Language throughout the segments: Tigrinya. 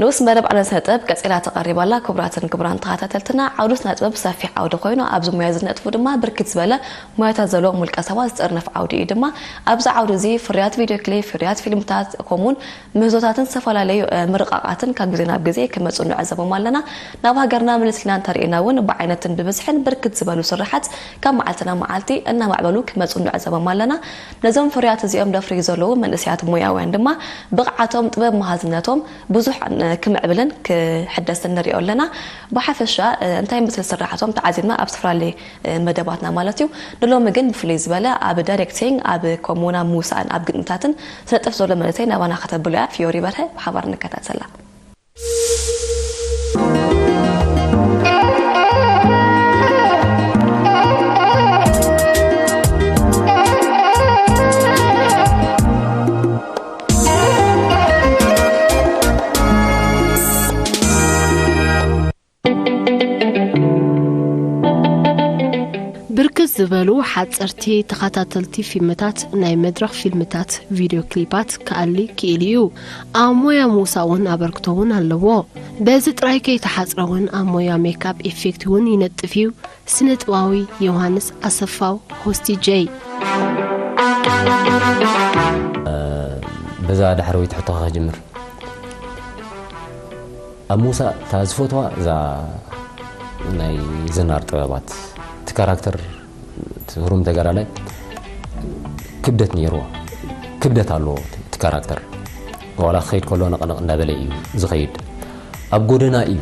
ንኡስ መደብ ዓውደ ስነ ጥበብ ቀጺላ ተቐሪባ ኣላ። ክቡራትን ክቡራን ተኸታተልትና፣ ዓውዲ ስነ ጥበብ ሰፊሕ ዓውዲ ኮይኑ፣ ኣብዚ ሞያ ዝነጥፉ ድማ ብርክት ዝበለ ሞያታት ዘለዎም ውልቀ ሰባት ዝጥርነፍ ዓውዲ እዩ ድማ። ኣብዚ ዓውዲ እዚ ፍርያት ቪድዮ ክሊፕ፣ ፍርያት ፊልምታት፣ ከምኡውን ምህዞታትን ዝተፈላለዩ፣ እ፣ ምርቓቓትን ካብ ግዜ ናብ ግዜ ክመጹ ንዕዘቦም ኣለና። ናብ ሃገርና ምልስ ኢልና እንተርኢና እውን ብዓይነትን ብብዝሕን ብርክት ዝበሉ ስራሓት ካብ መዓልቲ ናብ መዓልቲ እናማዕበሉ ክመጹ ንዕዘቦም ኣለና። ነዞም ፍርያት እዚኦም ደፍርዩ ዘለዉ መንእሰያት ሞያውያን ድማ ብቕዓቶም፣ ጥበብ መሃዝነቶም ብዙሕ ን-፣ ክምዕብልን ክሕደስን ንሪኦ ኣለና። ብሓፈሻ፣ እ፣ እንታይ ምስል ስራሓቶም ተዓዚብና ኣብ ዝተፈላለየ፣ እ፣ መደባትና ማለት እዩ። ንሎሚ ግን ብፍሉይ ዝበለ ኣብ ዳይሬክቲንግ፣ ኣብ ከምኡውን ኣብ ምውሳእን ኣብ ግጥምታትን ስነጥፍ ዘሎ መንእሰይ ናባና ከተብሎ እያ። ፊዮሪ በርሀ ብሓባር ንከታተላ። ብርክት ዝበሉ ሓፀርቲ ተኸታተልቲ ፊልምታት፣ ናይ መድረኽ ፊልምታት፣ ቪድዮ ክሊፓት ክኣሊ ክኢሉ እዩ። ኣብ ሞያ ምውሳእ እውን ኣበርክቶ እውን ኣለዎ። በዚ ጥራይ ከይተሓፅረ እውን ኣብ ሞያ ሜክኣፕ ኢፌክት እውን ይነጥፍ እዩ። ስነ ጥበባዊ ዮሃንስ ኣሰፋው ሆስቲ ጀይ። በዛ ዳሕረወይቲ ሕቶኻ ክጅምር። ኣብ ምውሳእ እታ ዝፈትዋ እዛ ናይ ዝናር ጥበባት፣ እቲ ካራክተር፣ እቲ ህሩም ተጋዳላይ ክብደት ነይርዎ። ክብደት ኣለዎ እቲ ካራክተር። ዋላ ክኸይድ ከሎ ነቕነቕ እንዳበለ እዩ ዝኸይድ። ኣብ ጎደና እዩ።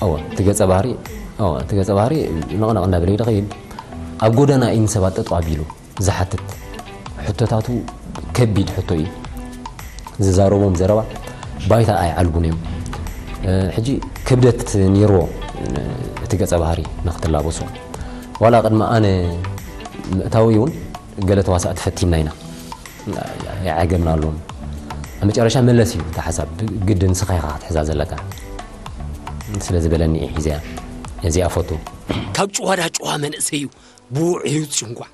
እወ፣ እቲ ገጸ ባህሪ፣ እወ፣ እቲ ገጸ ባህሪ ነቕነቕ እንዳበለ እዩ ዝኸይድ። ኣብ ጎደና እዩ ንሰባት ጠጠው ኣቢሉ ዝሓትት። ሕቶታቱ ከቢድ ሕቶ እዩ። ዝዛረቦም ዘረባ ባይታ ኣይዓልቡን እዮም። እ፣ ሕጂ ክብደት ነይርዎ፣ እ፣ እቲ ገጸ ባህሪ ንክትላበሶ። ዋላ ቅድሚ ኣነ ምእታዊ እውን ገለ ተዋሳእቲ ፈቲና ኢና። ኣይዓገብናሉን። ኣብ መጨረሻ መለስ እዩ እቲ ሓሳብ። ግድን ንስኻ ኢኻ ክትሕዛ ዘለካ። ስለ ዝበለኒ እየ ሒዘያ እዚኣ ፎቶ። ካብ ጭዋዳ ጭዋ መንእሰይ እዩ ብውዑይ ይውፅእ እንኳዕ።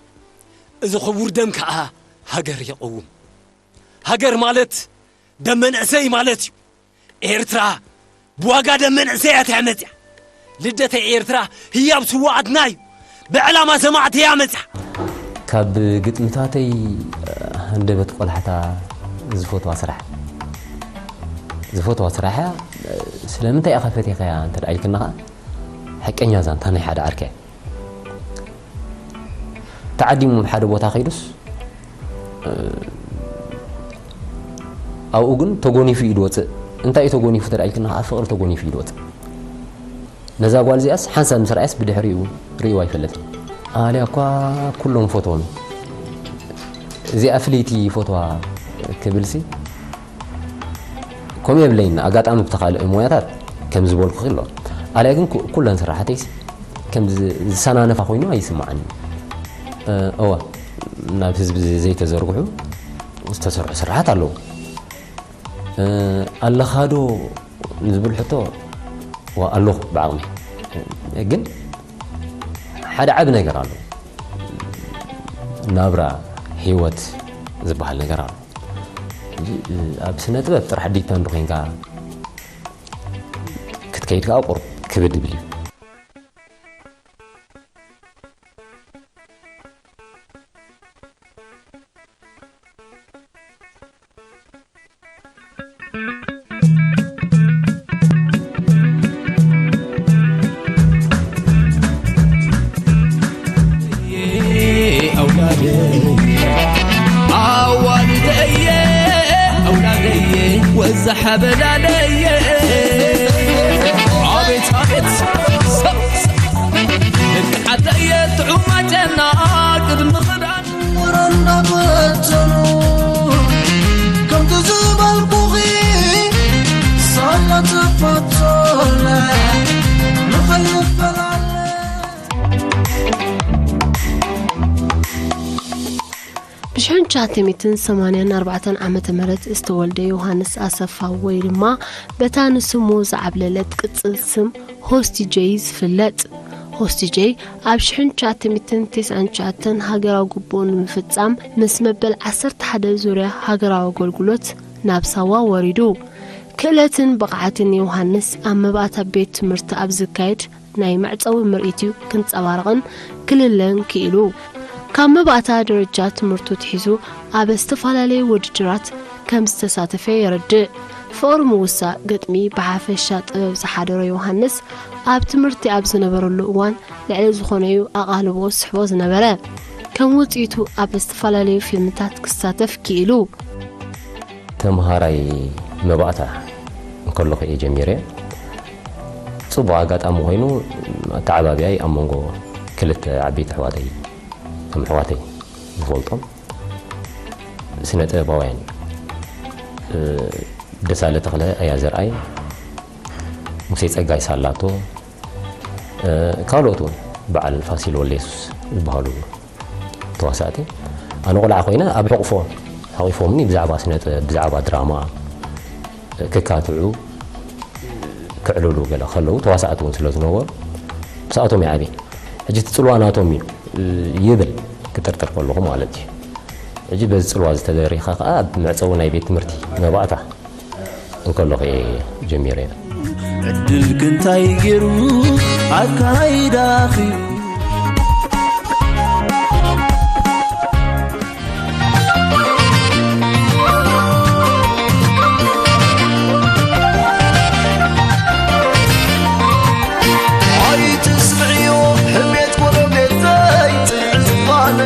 እዚ ክቡር ደም ከኣ ሃገር ይቐውም። ሃገር ማለት ደም መንእሰይ ማለት እዩ። ኤርትራ ብዋጋ ደም መንእሰያት እያ መጽያ። ልደተይ ኤርትራ ህያብ ስውኣትና እዩ። ብዕላማ ሰማዕቲ እያ መጽያ። ካብ ግጥምታተይ፣ እ፣ ሃንደበት ቆላሕታ ዝፈትዋ ስራሕ። ዝፈትዋ ስራሕ እያ። ስለምንታይ ኢኻ ፈቲኻያ እንተ ደኣ ኢልክና ኸኣ፣ ሓቀኛ ዛንታ ናይ ሓደ ዓርከይ። ተዓዲሙ ኣብ ሓደ ቦታ ከይዱስ፣ እ፣ ኣብኡ ግን ተጎኒፉ እዩ ዝወፅእ። እንታይ እዩ ተጎኒፉ ተደኣ ኢልክና፣ ከዓ ፍቕሪ ተጎኒፉ እዩ ዝወፅእ። ነዛ ጓል እዚኣስ ሓንሳብ ምስ ረኣየስ ብድሕሪኡ ርእይዋ ኣይፈልጥን። ኣልያ እኳ ኩሎም ፈትዎም። እዚኣ ፍልይቲ ፈትዋ ክብልሲ፣ ከምኡ የብለይን፣ ኣጋጣሚ ብቲ ካልእ ሞያታት ከም ዝበልኩኺ ኣሎ። ኣልያ ግን ኩ-፣ ኩለን ስራሓተይስ ከም ዝ-፣ ዝሰናነፋ ኮይኑ ኣይስምዓኒ። እ፣ እወ፣ ናብ ህዝቢ ዘ-፣ ዘይተዘርግሑ ዝተሰርሑ ስራሓት ኣለዉ። እ፣ ኣለኻ ዶ ንዝብል ሕቶ፣ እወ፣ ኣለኹ ብዓቕሚ። ግን ሓደ ዓቢ ነገር ኣሎ። ናብራ፣ ህይወት ዝበሃል ነገር ኣሎ። ሕጂ፣ ኣብ ስነ ጥበብ ጥራሕ ዲፐንድ ኮይንካ ክትከይድ ከኣ ቁሩብ ክብድ ይብል እዩ። ኣዋልደየ ኣውላደየ ወዛ ሓበላለየ። ኣቤት ኣቤት ሰብ ደቂ ዓደየ ጥዑም ኣጨና ቅድሚ ክዳን እንዳበተኑ ከምቲ ዝበልኩኺ ሳላ ተፈቶለ ንኸይፈላለ። ብሽሕን ትሽዓተ ሚእትን ሰማንያን ኣርባዕተን ዓመተ ምህረት ዝተወልደ ዮሃንስ ኣሰፋ ወይ ድማ በታ ንስሙ ዝዓብለለት ቅጽል ስም ሆስቲ ጀይ ዝፍለጥ። ሆስቲ ጀይ ኣብ ሽሕን ትሽዓተ ሚእትን ተስዓን ትሽዓተን ሃገራዊ ግቡኡ ንምፍጻም ምስ መበል ዓሰርተ ሓደ ዙርያ ሃገራዊ ኣገልግሎት ናብ ሳዋ ወሪዱ። ክእለትን ብቕዓትን ዮሃንስ ኣብ መባእታ ቤት ትምህርቲ ኣብ ዝካየድ ናይ መዕጸዊ ምርኢት እዩ ክንጸባረቕን ክልለን ክኢሉ። ካብ መባእታ ደረጃ ትምህርቱ ትሒዙ ኣብ ዝተፈላለየ ውድድራት ከም ዝተሳተፈ የረድእ። ፍቕሪ ምውሳእ ግጥሚ ብሓፈሻ ጥበብ ዝሓደሮ ዮሃንስ ኣብ ትምህርቲ ኣብ ዝነበረሉ እዋን ልዕሊ ዝኾነዩ ኣቓልቦ ዝስሕቦ ዝነበረ። ከም ውጽኢቱ ኣብ ዝተፈላለዩ ፊልምታት ክሳተፍ ክኢሉ። ተምሃራይ መባእታ እንከለኹ እየ ጀሚረ። ጽቡቕ ኣጋጣሚ ኮይኑ ኣተዓባቢያይ ኣብ መንጎ ክልተ ዓበይቲ ኣሕዋተይ፣ ከም ኣሕዋተይ ዝፈልጦም ስነ ጥበባውያን፣ እ፣ ደሳለ ተኽለ፣ ኣያ ዘርኣይ፣ ሙሴ ጸጋይ፣ ሳላቶ፣ እ፣ ካልኦት እውን በዓል ፋሲል ወልደየሱስ ዝበሃሉ ተዋሳእቲ። ኣነ ቆልዓ ኮይነ ኣብ ሕቑፎ ሓቂፎምኒ ብዛዕባ ስነ ጥበብ፣ ብዛዕባ ድራማ ክካትዑ፣ ክዕልሉ ገለ ከለዉ ተዋሳእቲ እውን ስለ ዝነበሩ ምስኣቶም ይዓብየ። ሕጂ እቲ ጽልዋ ናቶም እዩ ይብል ክጥርጥር ከለኹ ማለት እዩ። ሕጂ በዚ ጽልዋ ዝተደሪኻ ከኣ ኣብ መዕጸዊ ናይ ቤት ትምህርቲ መባእታ እንከለኹ እየ ጀሚረ። ዕድልኪ እንታይ ገይሩ ኣካይዳኺ? ኣይትስምዕዮ ሕሜት ጎረቤተይ፣ ጽንዕ ዝባነ።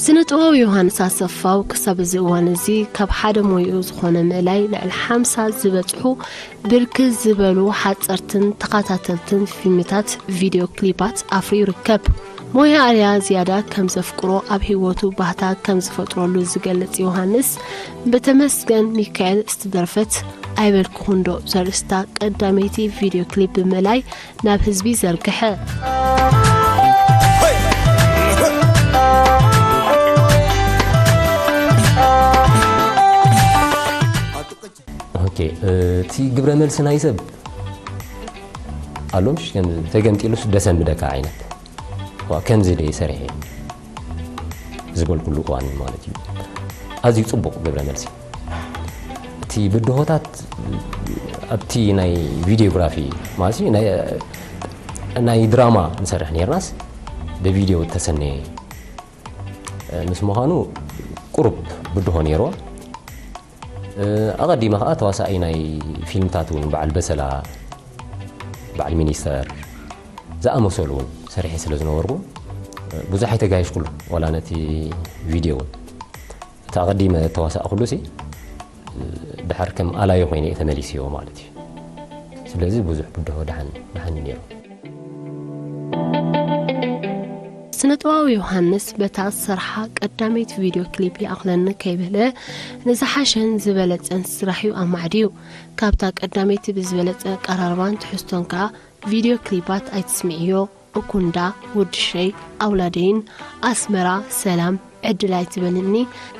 ስነ ጥበብ ዮሃንስ ኣሰፋው ክሳብ እዚ እዋን እዚ ካብ ሓደ ሞይኡ ዝኾነ ምእላይ ልዕሊ ሓምሳ ዝበጽሑ ብርክት ዝበሉ ሓጸርትን ተኸታተልትን ፊልምታት ቪድዮ ክሊፓት ኣፍርዩ ይርከብ። ሞያ ኣርያ ዝያዳ ከም ዘፍቅሮ ኣብ ህይወቱ ባህታ ከም ዝፈጥረሉ ዝገልጽ ዮሃንስ፣ ብተመስገን ሚካኤል ዝተደርፈት ኣይበልኩኹንዶ ዘርእስታ ቀዳመይቲ ቪድዮ ክሊፕ ብምእላይ ናብ ህዝቢ ዘርግሐ። ኦኬ፣ እቲ ግብረ መልሲ ናይ ሰብ ኣሎ፣ ምሽ ከም ተገምጢሉስ ደሰምደካ ዓይነት። ዋ፣ ከምዚ ደይ ሰሪሐ ዝበልኩሉ እዋን ማለት እዩ። ኣዝዩ ጽቡቕ ግብረ መልሲ። እቲ ብድሆታት ኣብቲ ናይ ቪዲዮግራፊ ማለት እዩ፣ ናይ፣ ናይ ድራማ ንሰርሕ ነርናስ ብቪዲዮ እተሰነየ ምስ ምዃኑ ቁሩብ ብድሆ ነይርዎ። ኣቐዲመ ኸኣ ተዋሳኣይ ናይ ፊልምታት እውን በዓል በሰላ፣ በዓል ሚኒስተር ዝኣመሰሉ እውን ሰሪሐ ስለ ዝነበርኩ ብዙሕ ኣይተጋየሽኩሉ፣ ዋላ ነቲ ቪድዮ እውን። እቲ ኣቐዲመ እተዋሳእኩሉ ሲ ድሓር ከም ኣላዮ ኮይነ እየ ተመሊስዮ ማለት እዩ። ስለዚ ብዙሕ ብድሆ ደሓን፣ ደሓን እዩ ነይሩ። ስነ-ጥበባዊ ዮሃንስ በታ ዝሰርሓ ቀዳመይቲ ቪድዮ ክሊፕ ይኣኽለኒ ከይበለ ንዝሓሸን ዝበለጸን ስራሕ እዩ ኣማዕድዩ። ካብታ ቀዳመይቲ ብዝበለጸ ኣቀራርባን ትሕዝቶን ከኣ ቪድዮ ክሊፓት ኣይትስምዕዮ፣ እኩንዳ፣ ውድሸይ፣ ኣውላደይን፣ ኣስመራ፣ ሰላም፣ ዕድል ኣይትበልኒ፣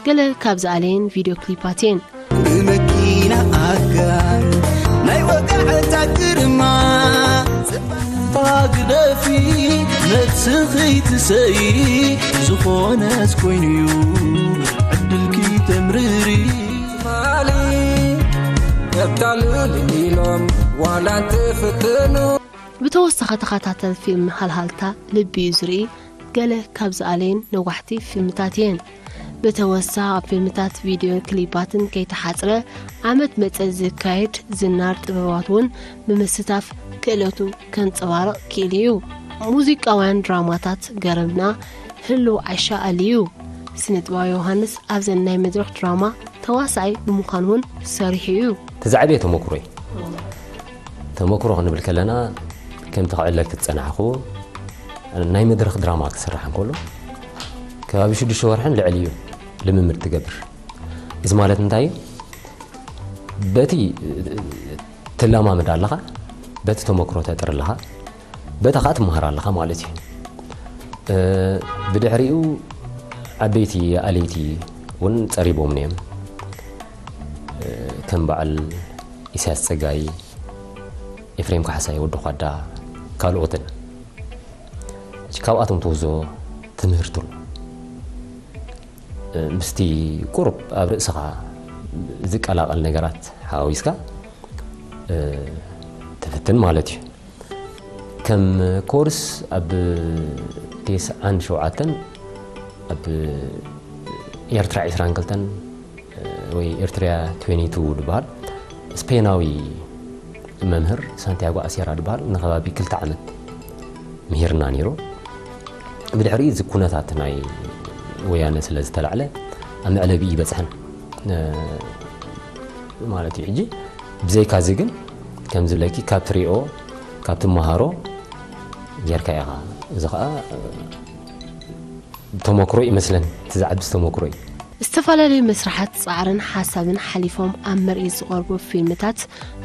ገለ ካብ ዝኣለየን ቪድዮ ክሊፓት እየን። ብመኪና ኣጋር ናይ ወጋዕታ ግርማ፣ ጽባቕታ ግደፊ፣ ነብስኺ ትሰዪ፣ ዝኾነስ ኮይኑ'ዩ ዕድልኪ ተምርሪ። ትማሊ የታልሉኒ ኢሎም ዋላ እንትፍትኑ። ብተወሳኺ ተኸታተል ፊልም ሃልሃልታ ልቢ እዩ ዝርኢ፣ ገለ ካብ ዝኣለየን ነዋሕቲ ፊልምታት እየን። ብተወሳኺ ኣብ ፊልምታት ቪድዮ ክሊፓትን ከይተሓጽረ ዓመት መጸ ዝካየድ ዝናር ጥበባት እውን ብምስታፍ ክእለቱ ከንጸባርቕ ክኢሉ እዩ። ሙዚቃውያን ድራማታት ገረብና፣ ህሉው ዓሻ ኣልዩ። ስነ ጥበባዊ ዮሃንስ ኣብዘን ናይ መድረኽ ድራማ ተዋሳኣይ ብምዃን እውን ሰሪሑ እዩ። እቲ ዝዓበየ ተመኩሮ እዩ። ተመኩሮ ክንብል ከለና፣ ከምቲ ክዕለልኪ ዝጸናሕኩ፣ ናይ መድረኽ ድራማ ክስራሕ እንከሎ፣ ከባቢ ሽዱሽተ ወርሕን ልዕሊ እዩ ልምምድ ትገብር። እዚ ማለት እንታይ እዩ? በቲ ትለማመድ ኣለኻ፣ በቲ ተመክሮ ተጥሪ ኣለኻ፣ በታ ኸኣ ትመሃር ኣለኻ ማለት እዩ። እ፣ ብድሕሪኡ ዓበይቲ ኣለይቲ እውን ጸሪቦምኒ እዮም። እ፣ ከም በዓል ኢሳያስ ጸጋይ፣ ኤፍሬም ካሕሳይ፣ ወዲ ኳዳ፣ ካልኦትን። ካብኣቶም ትውዞ ትምህርቲ ኣሎ። ምስቲ ቁሩብ ኣብ ርእስኻ ዝቀላቐል ነገራት ሓዋዊስካ ትፍትን ማለት እዩ። ከም ኮርስ ኣብ ቴስዓን ሸውዓተን ኣብ ኤርትራ ዒስራን ክልተን ወይ ኤርትሪያ ትዌንቲ ቱ ዝበሃል ስፔናዊ መምህር ሳንቲያጎ ኣሴራ ዝበሃል ንከባቢ ክልተ ዓመት ምሂርና ነይሩ። ብድሕሪ እዚ ኩነታት ናይ ወያነ ስለ ዝተላዕለ ኣብ መዕለቢ ይበፅሐን ማለት እዩ። ሕጂ ብዘይካዚ ግን ከም ዝብለኪ ካብ ትሪኦ ካብ ትመሃሮ ጌርካ ኢኻ። እዚ ከዓ ተመክሮ ይመስለን፣ እቲ ዝዓቢ ተመክሮ እዩ። ዝተፈላለዩ መስርሓት ፃዕርን ሓሳብን ሓሊፎም ኣብ ምርኢት ዝቐርቡ ፊልምታት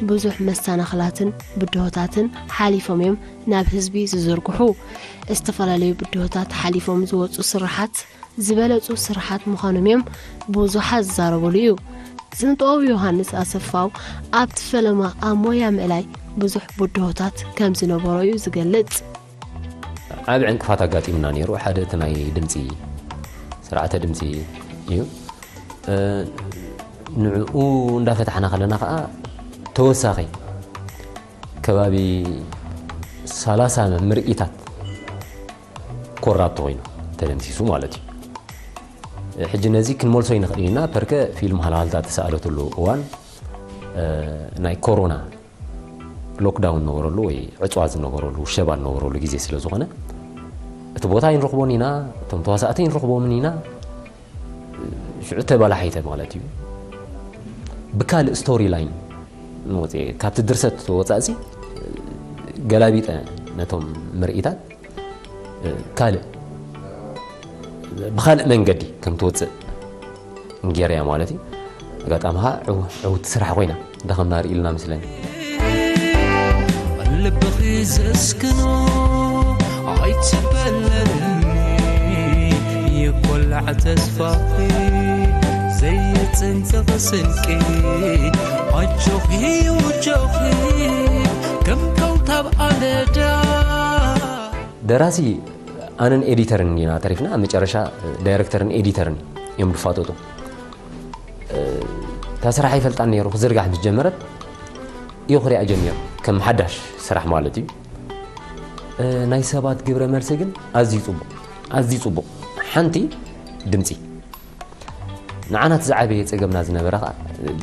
ብዙሕ መሰናኽላትን ብድሆታትን ሓሊፎም እዮም ናብ ህዝቢ ዝዝርግሑ። ዝተፈላለዩ ብድሆታት ሓሊፎም ዝወፁ ስርሓት ዝበለፁ ስርሓት ምዃኖም እዮም ብዙሓት ዝዛረብሉ እዩ። ስነ ጥበባዊ ዮሃንስ ኣሰፋው ኣብቲ ፈለማ ኣብ ሞያ ምእላይ ብዙሕ ብድሆታት ከም ዝነበሮ እዩ ዝገልፅ። ዓቢ ዕንቅፋት ኣጋጢሙና ነይሩ። ሓደ እቲ ናይ ድምፂ ስርዓተ ድምፂ እዩ። ንዕኡ እንዳፈታሕና ከለና ከዓ ተወሳኺ ከባቢ ሰላሳ ምርኢታት ኮራፕት ኮይኑ ተደምሲሱ ማለት እዩ። ሕጂ ነዚ ክንመልሶ ይንኽእል ኢና። ፐርከ ፊልም ሃልሃልታ ተሳእለትሉ እዋን ናይ ኮሮና ሎክዳውን ነበረሉ ወይ ዕፅዋ ዝነበረሉ ውሸባ ዝነበረሉ ግዜ ስለ ዝኾነ እቲ ቦታ ኣይንረኽቦን ኢና፣ እቶም ተዋሳእቲ ኣይንረኽቦምን ኢና። ሽዑ ተበላሒተ ማለት እዩ። ብካልእ ስቶሪ ላይን ንወፅኤ ካብቲ ድርሰት ወፃእሲ ገላቢጠ ነቶም ምርኢታት ካልእ ብኻልእ መንገዲ ከም ትወፅእ ንጌረያ ማለት እዩ። ኣጋጣሚ ኸዓ ዕው- ዕውቲ ስራሕ ኮይና ደኸምና ርኢ ኢልና መስለኒ። ልብኺ ዘስክኖ ኣይትበለልኒ ይኮላዕ ተስፋኺ ዘይጽንጽቕ ስንቂ ኣጆኺ ውጆኺ ከም ከውታብ ኣለዳ ደራሲ ኣነን ኤዲተርን ኢና ተሪፍና። ኣብ መጨረሻ ዳይረክተርን ኤዲተርን እዮም ዝፋጠጡ። እታ ስራሕ ኣይፈልጣን ነይሩ። ክዝርጋሕ ምስ ጀመረት እዩ ክሪኣ ጀሚሩ፣ ከም ሓዳሽ ስራሕ ማለት እዩ። ናይ ሰባት ግብረ መልሲ ግን ኣዝዩ ጽቡቕ፣ ኣዝዩ ጽቡቕ። ሓንቲ ድምጺ ንዓና እቲ ዝዓበየ ጸገምና ዝነበረ ኸኣ፣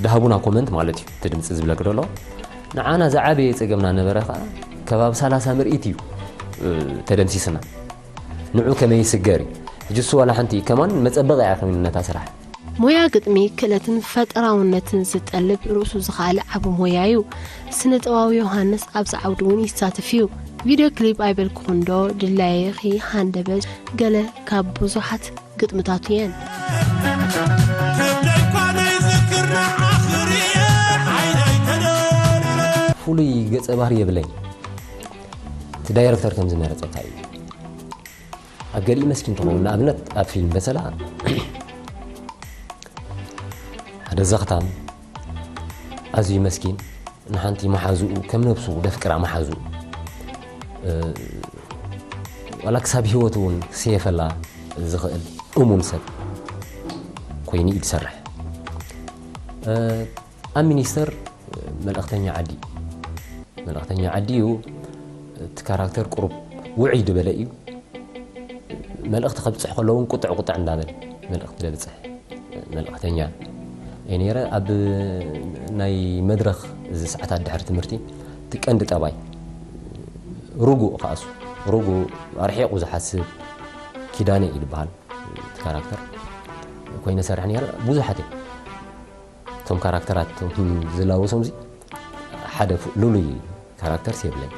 ዝሃቡና ኮመንት ማለት እዩ፣ እቲ ድምጺ ዝብለኪ ዘሎ፣ ንዓና ዝዓበየ ጸገምና ነበረ ኸኣ ከባቢ ሰላሳ ምርኢት እዩ ተደምሲስና። ንዑ ከመይ ይስገር እዩ። ሕጂ እሱ ዋላ ሓንቲ ከማን መጸበቒ እያ ከሚን ነታ ስራሕ። ሞያ ግጥሚ ክእለትን ፈጠራውነትን ዝጠልብ ርእሱ ዝኸኣለ ዓቢ ሞያ እዩ። ስነ ጥበባዊ ዮሃንስ ኣብዚ ዓውዲ እውን ይሳተፍ እዩ። ቪድዮ ክሊፕ ኣይበልኩኹን ዶ ድላየ ኢኺ ሃንደበት ገለ ካብ ብዙሓት ግጥምታቱ እየን። ፍሉይ ገጸ ባህሪ የብለይ። እቲ ዳይረክተር ከም ዝመረጸ እንታይ እዩ? ኣብ ገሊኡ መስኪን ትኸውን። ንኣብነት ኣብ ፊልም በሰላ ሓደ ዘኽታም ኣዝዩ መስኪን ንሓንቲ መሓዝኡ ከም ነብሱ ደፍቅራ መሓዝኡ ዋላ ክሳብ ህይወት እውን ክስየፈላ ዝኽእል እሙን ሰብ ኮይኑ እዩ ዝሰርሕ። ኣብ ሚኒስተር መልእኽተኛ ዓዲ መልእኽተኛ ዓዲ እዩ። እቲ ካራክተር ቁሩብ ውዕይ ዝበለ እዩ። መልእኽቲ ከብፅሕ ከሎ እውን ቁጥዕ ቁጥዕ እንዳበለ መልእኽቲ ዘብፅሕ መልእኽተኛ እየ ነይረ። ኣብ ናይ መድረኽ እዚ ሰዓታት ድሕሪ ትምህርቲ እቲ ቀንዲ ጠባይ ርጉእ ከኣሱ ርጉእ ኣርሒቑ ዝሓስብ ኪዳነ እዩ ዝበሃል እቲ ካራክተር ኮይነ ሰርሕ ነይረ። ብዙሓት እዮም እቶም ካራክተራት እቶም ዝላወሶም እዚ ሓደ ፍ- ልሉይ ካራክተርስ የብለይ።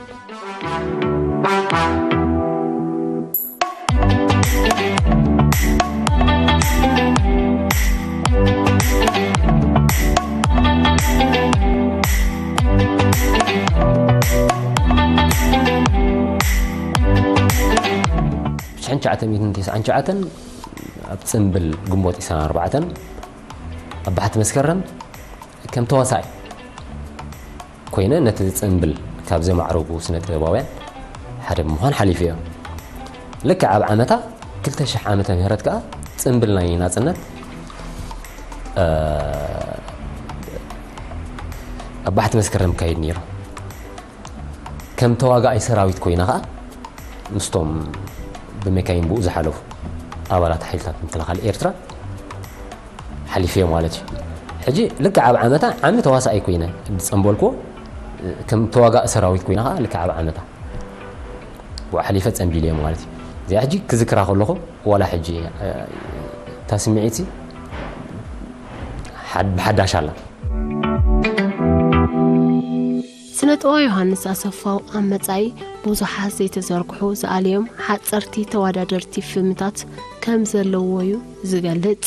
ሽሕን ትሽዓተ ሚእትን ተስዓን ትሽዓተን ኣብ ጽምብል ግንቦት ዕስራን ኣርባዕተን ኣብ ባሕቲ መስከረም ከም ተዋሳኢ ኮይነ ነቲ ጽምብል ካብ ዘማዕረጉ ስነ ጥበባውያን ሓደ ብምዃን ሓሊፈዮ። ልክዕ ኣብ ዓመታ ክልተ ሽሕ ዓመተ ምህረት ከኣ ጽምብል ናይ ናጽነት እ፣ ኣብ ባሕቲ መስከረም ይካየድ ነይሩ። ከም ተዋጋኣይ ሰራዊት ኮይና ኸዓ ምስቶም ብመካይን ብኡ ዝሓለፉ ኣባላት ሓይልታት ምክልኻል ኤርትራ ሓሊፈዮ ማለት እዩ። ሕጂ ልክዕ ኣብ ዓመታ ዓሚ ተዋሳኣይ ኮይነ ዝጸንበልኩዎ ከም ተዋጋእ ሰራዊት ኮይና ኸዓ ልክዕ ኣብ ዓመታ ብኡ ሓሊፈ ጸንቢለዮ ማለት እዩ። እዚኣ ሕጂ ክዝክራ ከለኹ ዋላ ሕጂ እታ ስምዒት ብሓዳሽ ኣላ። ስነ ጥበብ ዮሃንስ ኣሰፋው ኣብ መጻኢ ብዙሓት ዘይተዘርግሑ ዝኣልዮም ሓጸርቲ ተወዳደርቲ ፊልምታት ከም ዘለውዎ እዩ ዝገልጽ።